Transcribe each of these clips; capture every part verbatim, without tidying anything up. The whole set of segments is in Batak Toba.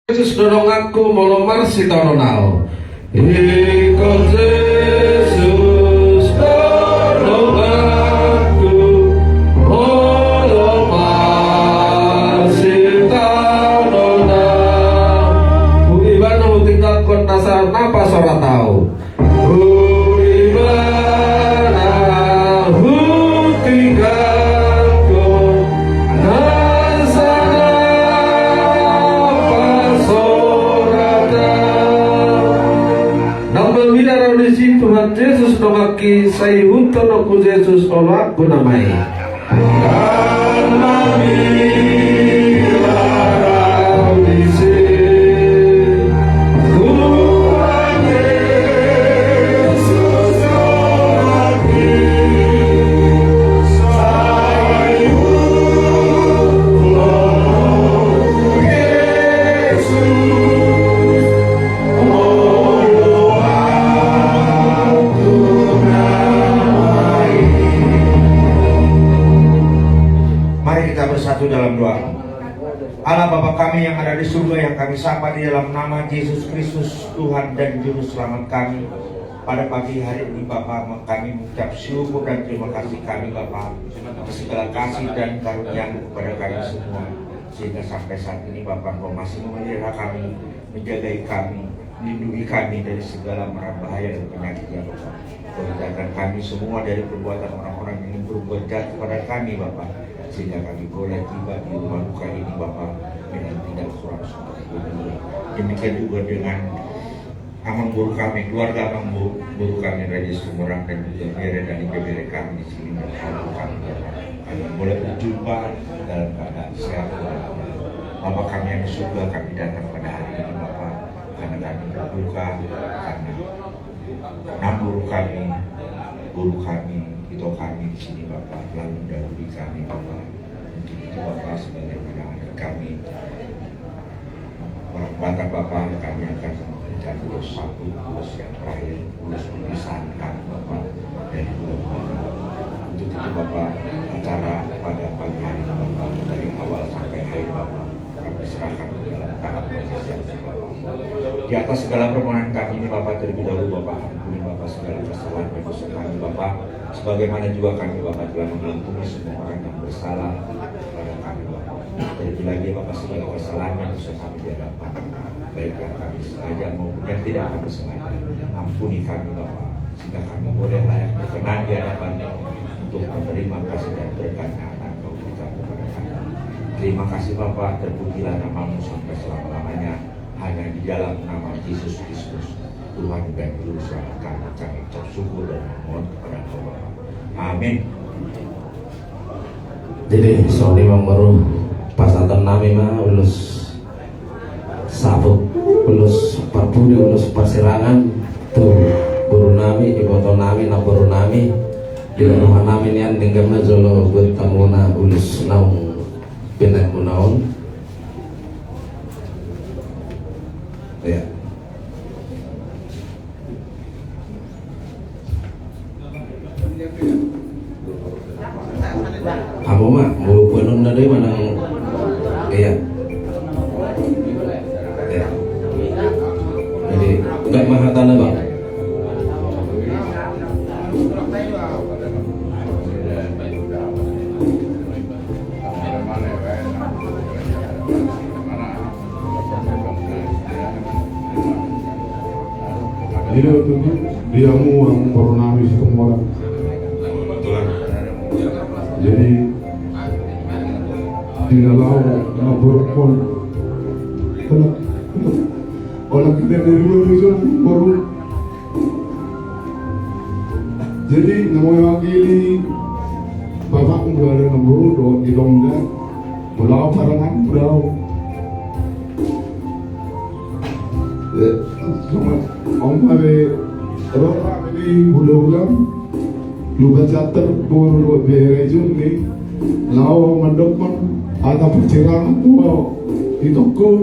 Jesus do donganku, molo marsitaonon au. Ingkon Jesus do donganku, molo marsitaonon au. Huiba na hutinggalhon na sahat na pasorat au. Huiba na hutinggalhon na sahat na pasorat au. Ndang mabiar au disi Tuhan Jesus donganki, sai ihuthon ho Jesus oloanku na ma i. Mari kita bersatu dalam doa. Allah Bapa kami yang ada di surga, yang kami sapa di dalam nama Jesus Kristus, Tuhan dan Juru Selamat kami, pada pagi hari ini Bapa, kami mengucap syukur dan terima kasih kami Bapa, atas segala kasih dan karunia kepada kami semua, sehingga sampai saat ini Bapa, Engkau masih memelihara kami, menjagai kami, melindungi kami dari segala mara bahaya dan penyakit, ya Bapa. Kau hindarkan kami semua dari perbuatan orang-orang yang ingin berbuat jahat kepada kami, Bapa, sehingga kami boleh tiba di rumah duka ini, Bapa, dengan tidak kurang seperti ini. Demikian juga dengan amangboru kami, keluarga amangboru kami, Raja Situmorang, dan juga bere dan ida bere kami di sini, dan keluarga kami, Bapa. Kami boleh berjumpa dalam keadaan sehat walafiat. Bapa kami yang di surga, kami datang pada hari ini, Bapa, karena kami berduka karena amangboru kami, boru kami, ito kami di sini, Bapa, lalu mendahului kami, Bapa. Untuk itu, Bapa, sebagaimana adat kami, orang Batak, Bapa, kami akan memberikan ulos saput, ulos yang terakhir, ulos perpisahan kami, Bapa, dari keluarga. Untuk itu, Bapa, acara pada pagi hari ini, Bapa, dari awal sampai akhir, Bapa, kami serahkan ke dalam tangan Tuhan Yesus, Bapa. Di atas segala permohonan kami ini, Bapa, terlebih dahulu, Bapa, ampuni, Bapa, segala kesalahan dan dosa kami, Bapa. Sebagaimana juga kami, Bapa, telah mengampuni semua orang yang bersalah kepada kami, Bapa. Terlebih lagi, Bapa, segala kesalahan dan dosa kami di hadapan, baik yang kami sengaja maupun yang tidak kami sengaja. Ampuni kami, Bapa, sehingga kami boleh layak berkenan di hadapan-Mu untuk menerima kasih dan berkat yang akan Kau berikan kepada kami. Terima kasih, Bapa, terpujilah nama-Mu sampai selama-lamanya. Hanya di dalam nama Yesus Kristus, Tuhan dan Juru Selamat kami, kami ucap syukur dan memohon kepada Engkau, Bapa. Amin. Jadi, songon i ma, amangboru, pasahaton nami ma ulos saput, ulos parpudi, ulos parsirangan tu boru nami, iboto nami, namboru nami, di roha nami nian, denggan ma jolo buat hamuna ulos naung pinaimuna on. Iya. Hamu ma, mau puanun na do i manang. Iya. Iya. Jadi, nggak mahal tanah, Bang. Jadi, waktu itu dia mau orang baru nami si Tumorang. Jadi, di dalam nomor pun. Kalau, kalau kita dari luar itu baru Jadi, na mewakili bapakmu dari Namboru, do, di Dongga, pulau Parangan, pulau. Ya, cuma, om, ada, ada, di pulau ulang, lupa catur, buru, bere, juni, lao, mandok, man, atau percirang, pulau, di toko.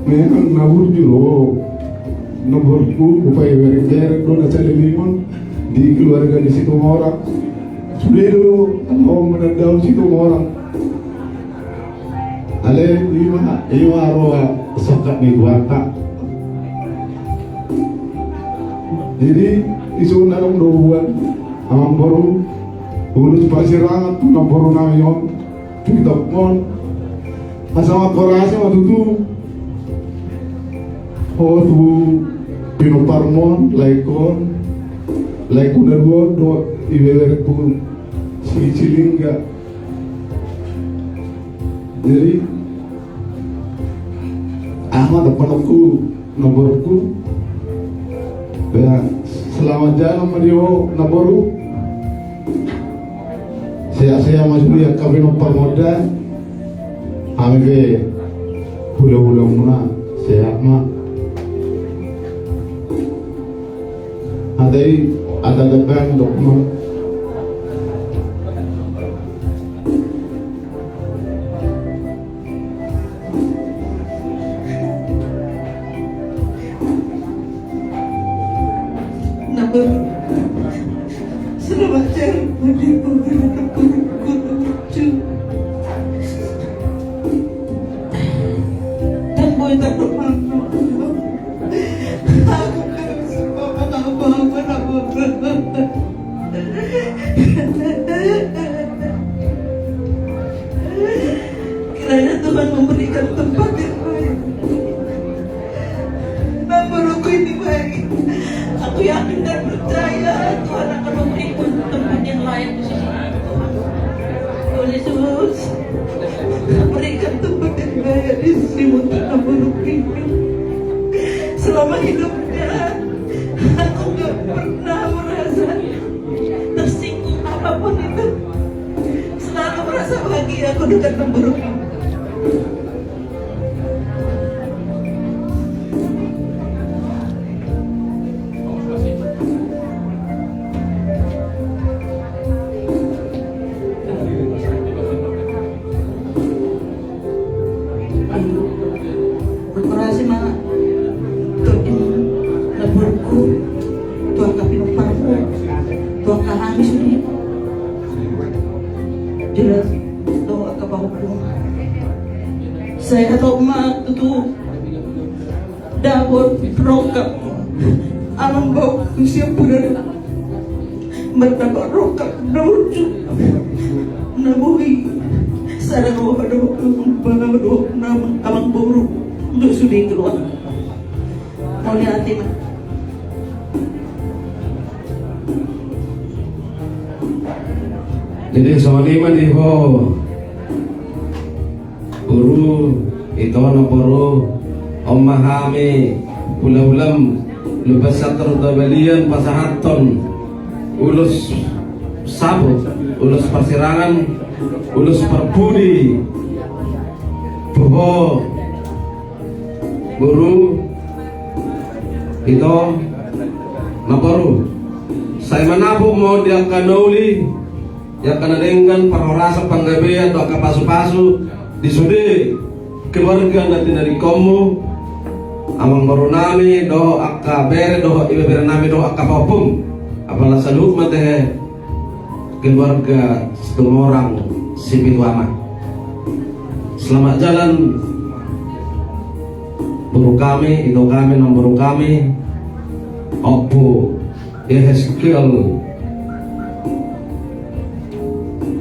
Memang na burju do, na burju, upai bereng-bereng do na caliliman di keluarga di Situmorang. Sude do, tau menandau Situmorang. Ale, ima, ima roha songkap ni Tuhanta. Jadi, isu na dong dobuan, amangboru, ulos parsirangan tu namboru nami on, tu itongkon. Asa mangkorasi ma tutu. Ho tu pinomparmon, laengkon, laengku na dua on dohot ibeberengku si Silingga. Jadi, aha ma dohononku, namboruku? Ba, selamat jalan ma di ho, namboru. Sehat-sehat ma sude angka pinomparmon da. Hami pe hulahula muna, sehat ma. Hata i, hata tentang dokter. Selamat jalan. Dan boy tak bermakna. Aku gak bisa ngomong apa-apa, apa-apa. Kiranya Tuhan memberikan tempat yang baik. Namboruku ini baik. Aku yakin dan percaya Tuhan akan memberikan tempat yang layak di sisi Tuhan. Tuhan Yesus, berikan tempat yang layak di sisimu untuk namboruku ini. Selama hidupnya, aku gak pernah merasa tersinggung apapun itu. Selalu merasa bahagia aku dekat namboruku. Mangkorasi ma tu namboruku, tu angka pinomparmu, tu angka hami sude. Jelas tu angka pahompu. Sai hatop ma tutu. Dapot rongkap amangboru sian pudaran. Mardapat rongkap na burju na boi sada roha do, amangboru, amangboru do sude keluarga. Mauliate ma. Jadi songon i ma di ho. Boru, ito namboru, on ma hami hulahulam Lumban Siantar Hutabalian pasahathon ulos saput, ulos parsirangan, ulos parpudi. Tu ho boru, ito namboru, sai manabung ma on di angka na uli, di angka na denggan, parhorasan, panggabean dohot angka pasupasu di sude keluarga na tinadingkonmu, amangboru nami dohot angka bere dohot ibebere nami dohot angka pahompum. Apala saluhut ma tehe keluarga Situmorang Sipitu Ama. Selamat jalan boru kami, ito kami, namboru kami, Ompu Yehezkiel,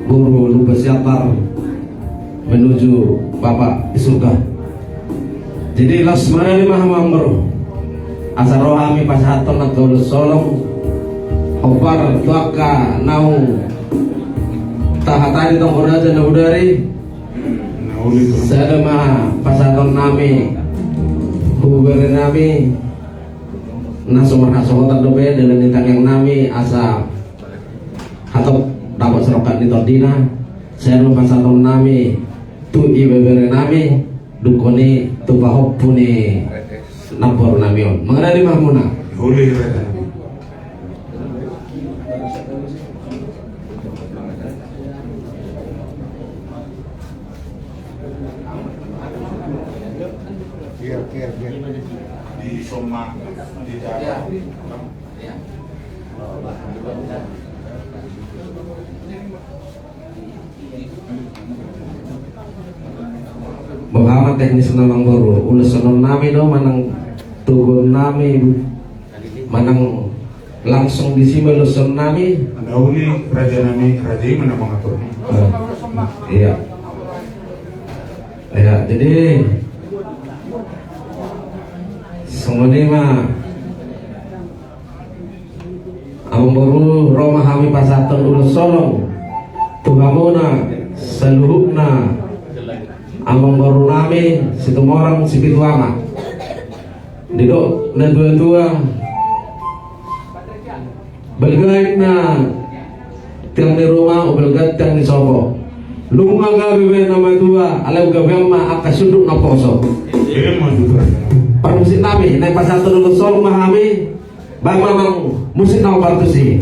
boru Lumban Siantar menuju Bapa di surga. Jadi las ma nari ma amangboru, asa ro hami pasahathon angka ulos holong, hombar tu angka naung tahatai di tonggo raja na bodari. Sada ma pasahaton nami tu bere nami na so marhasohotan dope dalan ni tangiang nami asa hatop dapot sirongkap ni tondina. Sada ma pasahaton nami tu ibebere nami, dungkon i tu pahompu ni namboru nami on. Mangaradi ma hamuna. Di Soma, di Jawa. Teknis na, amangboru, ulos songon nami do manang tugon nami manang langsung disi ma ulos songon nami. Anda uli raja nami, raja i mana mengatur. Eh, iya. Ya, jadi songon i ma. Amangboru, ro ma hami pasahathon ulos holong tu hamuna saluhutna amangboru nami Situmorang Sipitu Ama. Didok na tua-tua, balga inna tiang ni ruma, umbalga tiang ni sopo. Nunga gabe be na matua, alai gabean ma angka sundut na poso. Parmusik nami, naeng pasahathon ulos holong ma hami. Baen ma amang musik na hombar tusi.